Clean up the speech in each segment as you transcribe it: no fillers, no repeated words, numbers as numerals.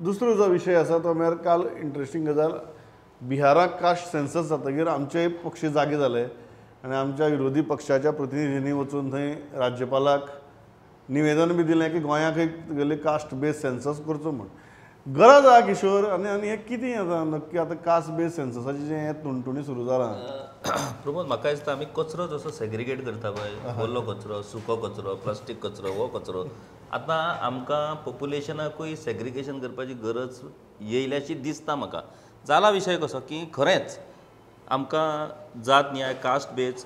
दुसरो जो विशय आसा तो म्हळ्यार काल इंट्रस्टींग गजाल, बिहाराक कास्ट सेन्सस जातकीर आमचे पक्ष जागे जाले आनी आमच्या विरोधी पक्षाच्या प्रतिनिधींनी वचून थंय राज्यपालाक निवेदन बी दिलें की गोंयाक एक तुगेले कास्ट बेज सेन्सस करचो म्हूण. गरज आहा किशोर, आनी आनी हें कितें आतां नक्की आतां कास्ट बेज सेन्ससाचें जें हें तुणतुणी सुरू जालां. प्रमोद, म्हाका दिसता आमी कचरो जसो सेग्रिगेट करता पळय, ओलो कचरो, सुको कचरो, प्लास्टीक कचरो, हो कचरो, आतां आमकां पॉप्युलेशनाकूय सेग्रिगेशन करपाची गरज येयल्याशी दिसता म्हाका. जाला विशय कसो की खरेंच आमकां जात न्याय कास्ट बेज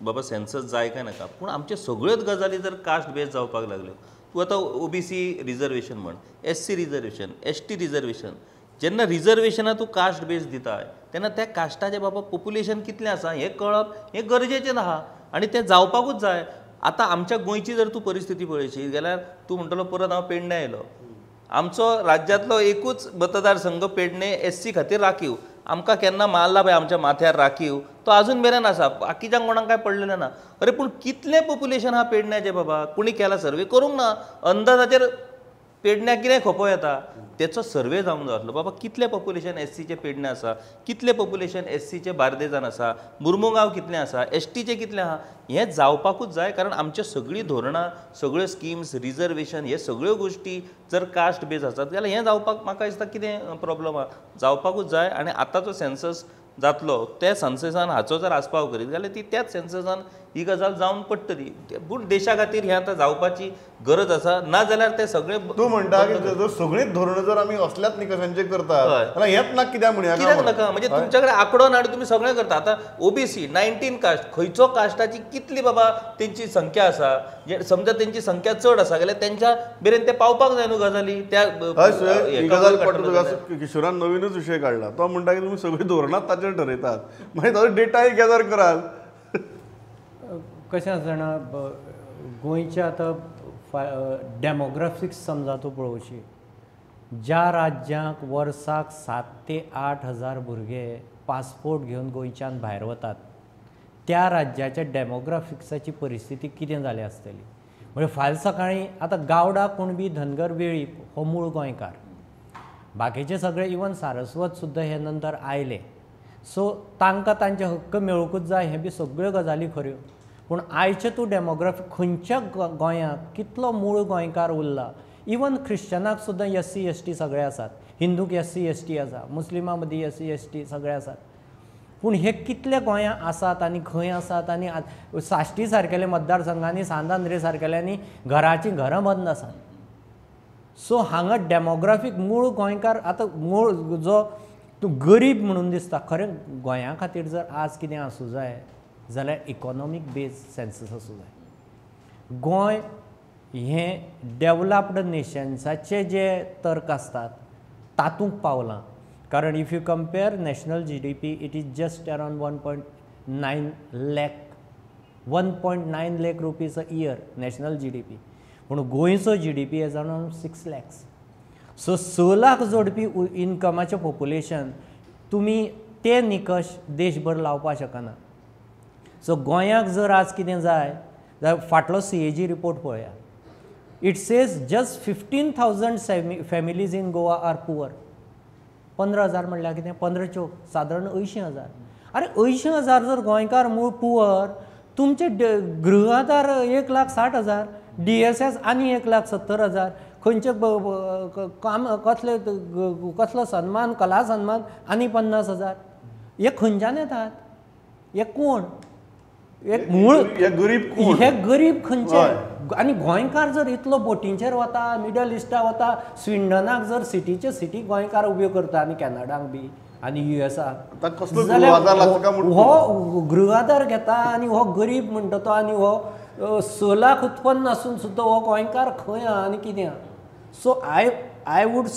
बाबा सेन्सस जाय काय नाका, पूण आमच्यो सगळ्योच गजाली जर कास्ट बेज जावपाक लागल्यो, तूं आतां ओबीसी रिजर्वेशन म्हण, एससी रिजर्वेशन, एसटी रिजर्वेशन, जेन्ना रिजर्वेशनां तूं कास्ट बेज दिता तेन्ना त्या कास्टाचें बाबा पॉप्युलेशन कितलें आसा हें कळप हें गरजेचें आहा आनी तें जावपाकूच जाय. आतां आमच्या गोंयची जर तूं परिस्थिती पळयशी जाल्यार तूं म्हणटलो परत हांव पेडणे आयलो, आमचो राज्यांतलो एकूच मतदारसंघ पेडणे एससी खातीर राखीव, आमकां केन्ना मारला पळय आमच्या माथ्यार राखीव, तो अजून मेरेन आसा, बाकीच्यांक कोणाक काय पडलेलें ना. अरे पूण कितलें पॉप्युलेशन आहा पेडण्याचें बाबा, कोणी केला सर्वे करूंक ना, अंदाजाचेर पेडण्याक कितें खपो येता तेचो सर्वे जावंक जाय आसलो बाबा कितलें पॉप्युलेशन एससीचें पेडणे आसा, कितलें पॉप्युलेशन एससीचें बार्देजान आसा, मुर्मुगांव कितलें आसा, एसटीचें कितलें आहा, हें जावपाकूच जाय. कारण आमच्यो सगळीं धोरणां, सगळ्यो स्किम्स, रिजर्वेशन, हे सगळ्यो गोश्टी जर कास्ट बेज आसात जाल्यार हें जावपाक म्हाका दिसता कितें प्रॉब्लम आहा, जावपाकूच जाय. आनी आतांचो सेन्सस जातलो त्या सेन्ससान हाचो जर आस्पाव करीत जाल्यार ती त्याच सेन्ससान ही गजाल जावन पडटली. पूण देशा खातीर हें आतां जावपाची गरज आसा, ना जाल्यार ते सगळे तूं म्हणटा की जर सगळींच धोरणां जर आमी असल्याच निकशांचेर करतात जाल्यार हेंच ना कित्याक म्हणया, कित्याक नाका, म्हणजे तुमच्या कडेन आंकडो ना आनी तुमी सगळें करता. आतां ओबीसी 19 कास्ट, खंयचो कास्टाची कितली बाबा तेंची संख्या आसा, समजा तेंची संख्या चड आसा जाल्यार तेंच्या मेरेन ते पावपाक जाय न्हू गजाली. त्या गजाल पडटा तुका, किशोरान नवीनूच विशय काडला, तो म्हणटा की तुमी सगळीं धोरणां ताचेर ठरयतात, मागीर ताचो डेटाय गॅदर करात. कशें आसा जाणा, गोंयचे आतां डेमोग्राफिक्स समजा तूं पळोवशी, ज्या राज्यांक वर्साक 7 ते 8 हजार भुरगे पासपोर्ट घेवन गोंयच्यान भायर वतात त्या राज्याच्या डेमोग्राफिक्साची परिस्थिती कितें जाल्या आसतली. म्हणजे फाल्यां सकाळीं आतां गावडा, कुणबी, धनगर, वेळीप हो मूळ गोंयकार, बाकीचे सगळे इवन सारस्वत सुद्दां हे नंतर आयले, सो तांकां तांचे हक्क मेळुंकूच जाय, हें बी सगळ्यो गजाली खऱ्यो. पूण आयचे तूं डेमोग्राफी खंयच्या गोंयांत कितलो मूळ गोंयकार उरला, इवन ख्रिश्चनाक सुद्दां एससी एसटी सगळे आसात, हिंदूक एससी एसटी आसा, मुस्लिमां मदीं एससी एसटी सगळे आसात, पूण हे कितले गोंयांत आसात आनी खंय आसात? आनी साश्टी सारकेले मतदारसंघांनी, सांत आंद्रे सारकेल्यांनी घराचीं घरां बंद आसात. सो हांगा डेमोग्राफीक मूळ गोंयकार आतां मूळ जो तूं गरीब म्हणून दिसता, खरें गोंया खातीर जर आज कितें आसूं जाय जाल्यार इकॉनॉमीक बेज सेन्सस आसूं जाय. गोंय हें डेवलप्ड नेशन्साचे जे तर्क आसतात तातूंत पावलां, कारण if you compare national GDP it is just around 1.9 lakh, 1.9 lakh rupees a year national GDP, पूण गोंयचो GDP is around 6 lakhs. So 6 lakh जोडपी इनकमाचें पॉप्युलेशन तुमी ते निकश देशभर लावपाक शकना. सो गोंयाक जर आज कितें जाय जाल्यार फाटलो CAG report पळया, it says just 15,000 families in Goa are poor. 15,000 म्हणल्यार कितें, 15 चोक सादारण 80,000. अरे 80,000 जर गोंयकार मूळ पुवर, तुमचे गृह आधार 1,60,000, DSS आनी 1,70,000, खंयचे काम कसले कसलो सन्मान, कला सन्मान आनी 50,000, हे खंयच्यान येतात? हे कोण? एक मूळ गरीब, हे गरीब खंयचे? आनी गोंयकार जर इतलो बोटींचेर वता, मिडल इस्टाक वता, स्विंडनाक जर सिटीचे सिटी गोंयकार उब्यो करता आनी कॅनडाक बी आनी युएसाक, हो गृह आधार घेता आनी हो गरीब म्हणटा तो, आनी हो 6 लाख उत्पन्न आसून सुद्दां हो गोंयकार खंय आहा आनी कितें आहा? सो I would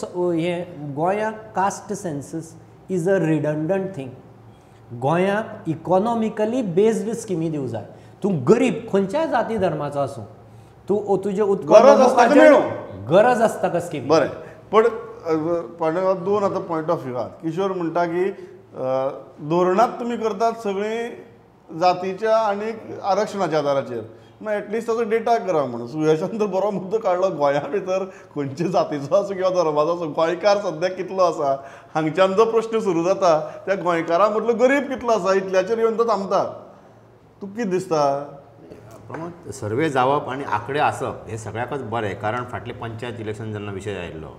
हें गोंयाक caste census is a redundant thing. गोंयाक इकॉनॉमिकली बेस्ड स्किमी दिवं जाय. तूं गरीब खंयच्याय जाती धर्माचो आसूं, तूं तुजें उत्पन्न गरज आसता का स्किमी. बरें, पण दोन आतां पॉयंट ऑफ व्यू आहात. किशोर म्हणटा की धोरणांत तुमी करतात सगळीं जातीच्या आनी आरक्षणाच्या आदाराचेर, पूण एटलिस्ट ताचो डेटा करा म्हणून. सुयशान तर बरो मुद्दो काडलो, गोंया भितर खंयचे जातीचो आसूं किंवा धर्माचो आसूं गोंयकार सद्याक कितलो आसा, हांगच्यान जो प्रश्न सुरू जाता त्या गोंयकारां मदलो गरीब कितलो आसा इतल्याचेर येवन तो थांबता. तुका कितें दिसता? प्रमोद, सर्वे जावप आनी आंकडे आसप हे सगळ्याकच बरें, कारण फाटले पंचायत इलेक्शन जेन्ना विशय आयिल्लो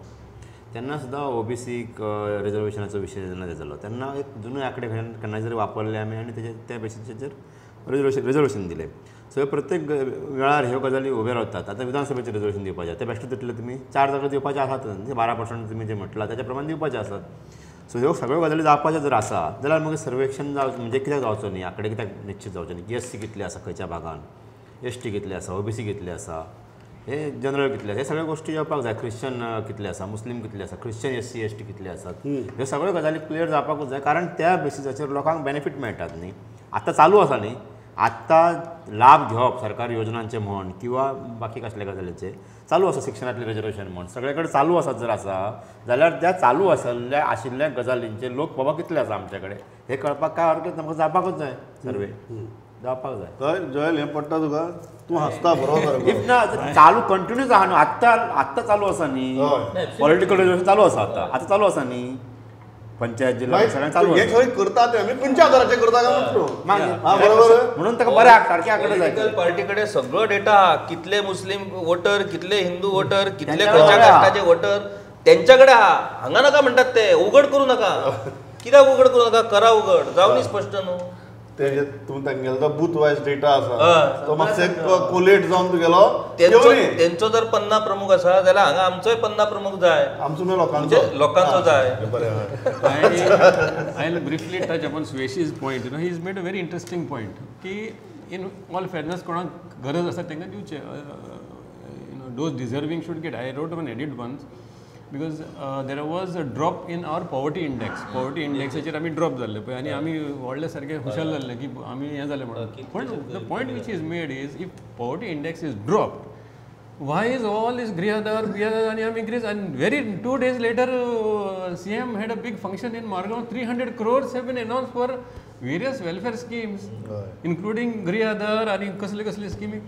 तेन्ना सुद्दां ओबीसीक रिजर्वेशनाचो विशय जेन्ना जालो तेन्ना एक जुने आंकडे केन्ना जरी वापरले आमी आनी तेजे त्या बेसिसाचेर रिजर्वेशन दिलें. सो प्रत्येक वेळार ह्यो गजाली उब्यो रावतात. आतां विधानसभेचें रिजर्वेशन दिवपाचें तें बेश्टें तितलें तुमी 4 जागा दिवपाचे आसात, 12% तुमी जें म्हटलां तेच्या प्रमाण दिवपाचे आसात. सो ह्यो सगळ्यो गजाली जावपाच्यो जर आसा जाल्यार मागीर सर्वेक्षण जावचें म्हणजे कित्याक जावचो न्ही, आंकडे कित्याक निश्चित जावचे न्ही, एस सी कितले आसा खंयच्या भागान, एस टी कितले आसा, ओबीसी कितले आसा, हे जनरल कितले आसा, हे सगळ्यो गोश्टी येवपाक जाय. क्रिश्चन कितले आसा, मुस्लीम कितले आसा, Christian S C S T कितले आसात, ह्यो सगळ्यो गजाली क्लियर जावपाकूच जाय, कारण त्या बेसिसाचेर लोकांक बेनिफीट मेळटात न्ही. आतां चालू आसा न्ही, आत्तां लाभ घेवप सरकारी योजनांचे म्हण किंवा बाकी कसल्या गजालींचे चालू आसा, शिक्षणांतलें रिजर्वेशन म्हण सगळे कडेन चालू आसा. जर आसा जाल्यार त्या चालू आसल्या आशिल्ल्या गजालींचे लोक बाबा कितले आसा आमचे कडेन हें कळपाक काय हरकत आमकां जावपाकूच जाय, सर्वे जावपाक जाय. हय जॉयल, हें पडटा तुका? तूं हांसता बरोबर. If ना चालू कंटिन्यूस आहा न्हू, आत्तां आत्तां चालू आसा न्ही, पॉलिटिकल रिजर्वेशन चालू आसा, आतां आतां चालू आसा न्ही, पंचायत जिल्हा सगळ्यांक चालू हे खंय करता ते आमी खंयच्या आधाराचेर करता काय म्हणतो बरोबर, म्हणून ताका बरें सारके आंकडे जाय. पॉलिटिकल पार्टी कडेन सगळो डेटा, कितले मुस्लीम वोटर, कितले हिंदू वोटर, कितले खंयच्या कास्टाचे वोटर तेंच्या कडेन आहा. हांगा नाका म्हणटात ते, उगड करूं नाका. कित्याक उगड करूं नाका? करा उगड, जावनी स्पश्ट न्हू. ते तूं तांगेलो तो बूथ वायज डेटा आसा तो मातशें कोलेट जावन तुगेलो तेंचो जर पन्ना प्रमुख आसा जाल्यार हांगा आमचोय पन्ना प्रमुख जाय, आमचो न्हू लोकांचो, लोकांचो जाय. I will briefly touch upon Suyesh's point. You know, he has made a very interesting point की इन ऑल फेरनेस कोणाक गरज आसा तांकां दिवचें. You know, those deserving should get. I wrote one edit once because there was a drop in our poverty index. Poverty इंडेक्साचेर आमी drop जाल्ले पळय आनी आमी व्हडले सारके खुशाल जाल्ले की आमी हें जालें म्हणून. पूण the point which is made is if poverty index is dropped, why is all this Grihadhar आनी आमी increase? And very 2 days later CM had a big function in Margao. 300 crores have been announce for various welfare schemes including Grihadhar आनी कसले कसले स्किमी.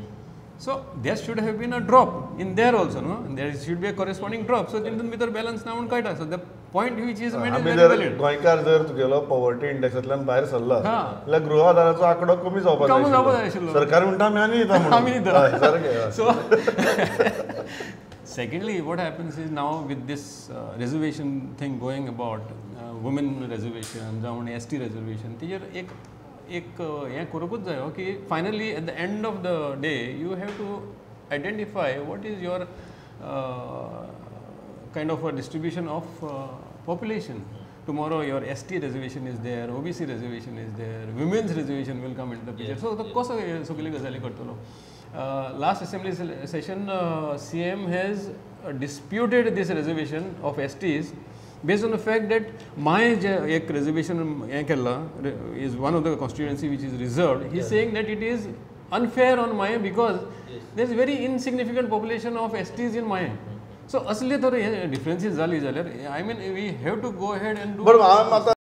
So there should have been a drop in there also, no? There should be a corresponding drop. So तितून भितर balance ना म्हणून कळटा. So the point which is made is very valid. गोंयकार जर तुगेलो पॉवर्टी इंडेक्सांतल्यान भायर सरला जाल्यार गृह आधाराचो आंकडो कमी जावपाक जाय आशिल्लो. सरकार म्हणटा आमी आनी दिता म्हणून, आमी दिता. So secondly, what happens is now with this reservation thing going about, women reservation जावं एस टी reservation, तेजेर एक एक हें करूंकूच जायो की finally at the end of the day you have to identify what is your kind of a distribution of population. Tomorrow your ST reservation is there, OBC reservation is there, women's reservation will come into the picture. So तो कसो सगळी गजाली करतलो? Last assembly session CM has disputed this reservation of STs based on the fact that my एक reservation हें केल्लां is one of the constituency which is reserved. He is saying that it is unfair on Mayem because there is very insignificant population of STs in Mayem. So असले तर हे डिफरन्सीस जाली जाल्यार I mean we have to go ahead and do. बरोबर. हांवें आतां